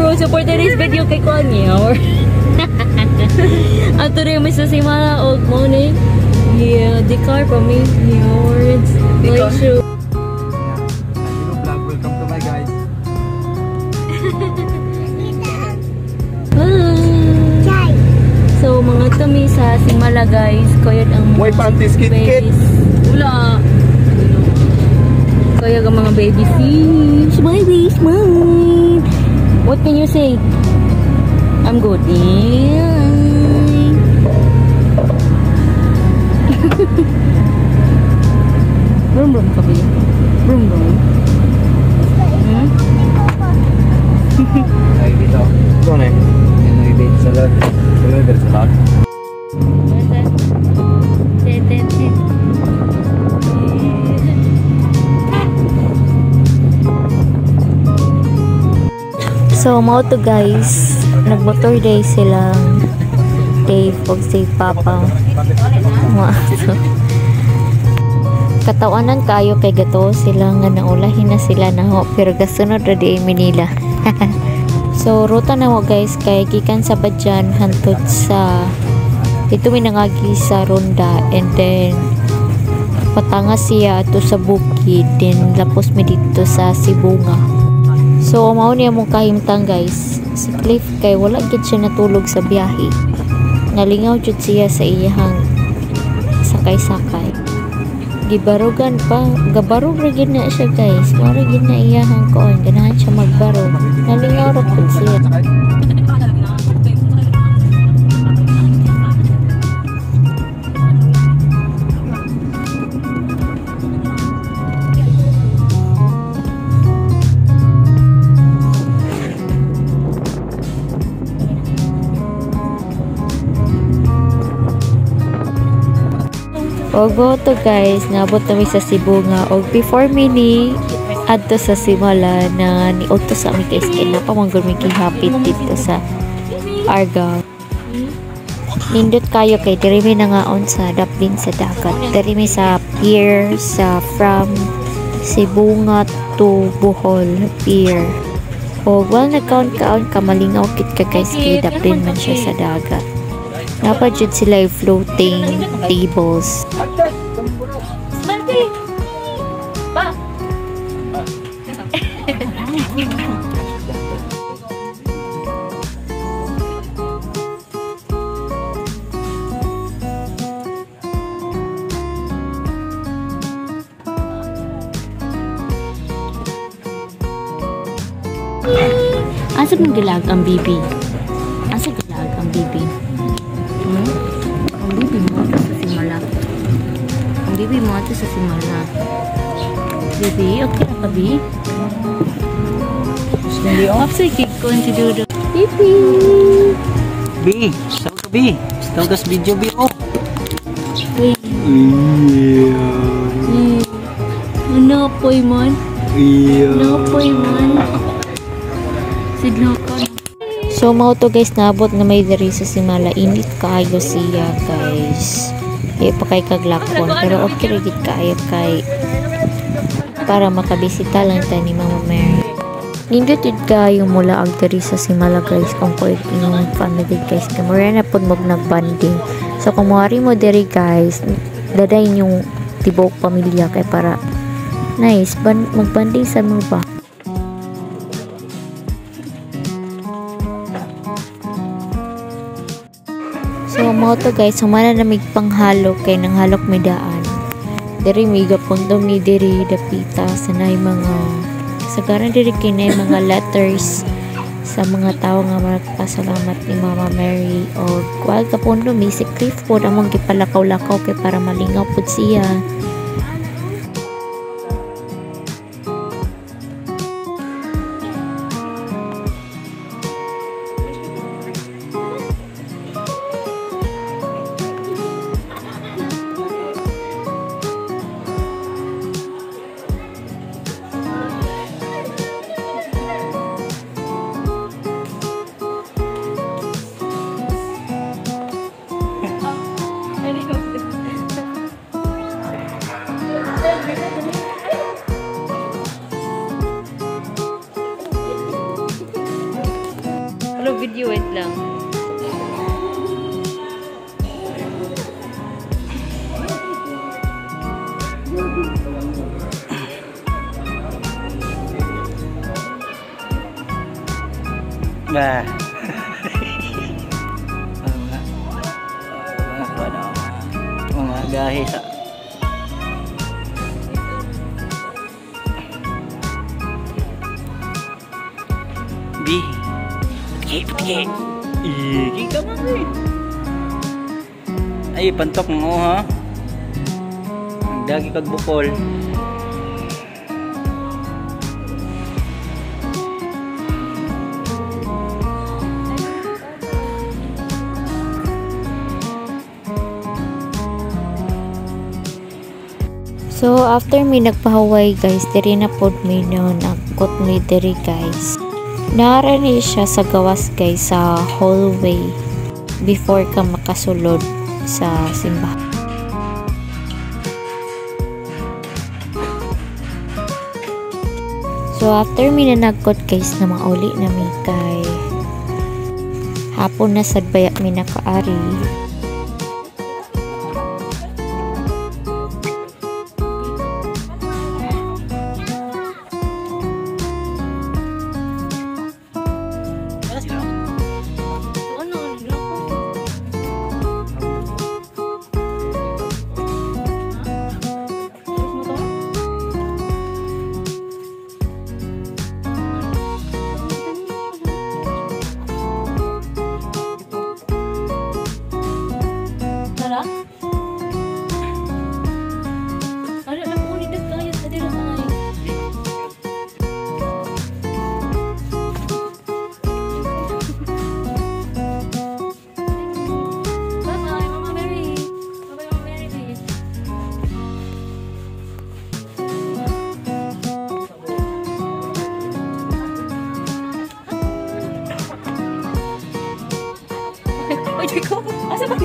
Bro. So for today's video kay kuan niya. Ato rin may sa Simala og morning. Yeah, the car pa mi. Yours. Like shoe. Hello vlog, welcome to my guys. Bye. So mga tumi sa Simala guys, koyod ang Way panties, kit kit. Babies. Wala. Koyod ang mga baby fish. Baby mine. What can you say? I'm good. Yeah. Brum brum kabi. Brum brum. Hmm? Ay dito. Ito na eh. Salad. Salad salad. So, mao to guys, nagmotor day silang Dave og si Papa. Katawanan kayo kay gato sila nga naulahin na sila naho pero gasunod ra di Manila. So, ruta na mo guys kay gikan sa Badyan hantud sa dito mi nangagi sa Ronda and then patanga siya ato sa bukid then lapos mi dito sa Sibonga. So mao niya mong kahimtang guys. Si Cliff kay wala gid siya natulog sa biyahe. Nalingaw jud siya sa iyahang sakay-sakay. Gibarugan pa, gabarog ra gid na siya guys. Mao ra gid na iyahang kuan, ganahan siya magbarog. Nalingaw ra pud siya. Og to guys, naabot kami sa Sibonga. Og before mi ni adto sa Simala na niudto sa ami guys kay napamanggol mi gihapit dito sa Argao. Nindot kayo kay diri mi nangaon sa daplin sa dagat. Diri mi sa pier sa from Sibonga to Bohol pier. Og while nagkaon-kaon ka malingaw kit ka guys kay daplin man siya sa dagat. Napa jud sila yung floating tables. Asa man gilag ang bibi? Asa gilag ang bibi? Hmm? Ang bibi mo ato sa Simala. Ang bibi mo ato sa Simala. Bibi, okay na ka, bi? Apsay kikon si Dudo. Bibi! B! Tawag ka, B! Tawag ka sa video, B! Oh! Wait. Yeah. Napoy man. Yeah. Napoy man. Sidlokon. So mao to guys, naabot na may diri sa Simala. Init kaayo siya guys. Di pa kay kaglakon pero okay ra gid kaayo kay para makabisita lang ta ni Mama Mary. Nindot jud kaayo mulaag diri sa Simala guys kung koy inyong family guys. Kay mura na pud mo nagbanding. So kung moari mo diri guys, daday inyong tibuok pamilya kay para nice magbanding sa mo ba. So mao to guys, humana na mig panghalok kay nanghalok mi daan. Diri mi gapundo mi diri dapita sa nay mga sagaran diri kay nay mga letters sa mga tawo nga magpasalamat ni Mama Mary. Og kuwag gapundo mi si Cliff pod among gipalakaw-lakaw kay para malingaw pod siya. Sige, wait lang. Ba. Mga mga gahe sa B. Patiki, patiki. Iki ka man eh. Ay, pantok mo ha. Nagdagi kag bukol. So, after mi nagpahuway guys, diri na pod mi no, nagkot mi diri guys. Nara ni siya sa gawas guys, sa hallway before ka makasulod sa simbahan. So, after mi nanagkot guys, na mauli na mi kay hapon na sad baya mi nakaari. Wala sila. Ano? Tara? Ano na po ni Dagkayat sa dira sa Bye-bye, Mama Mary. Bye-bye, Mama Mary. Ay, ko. Asa ba?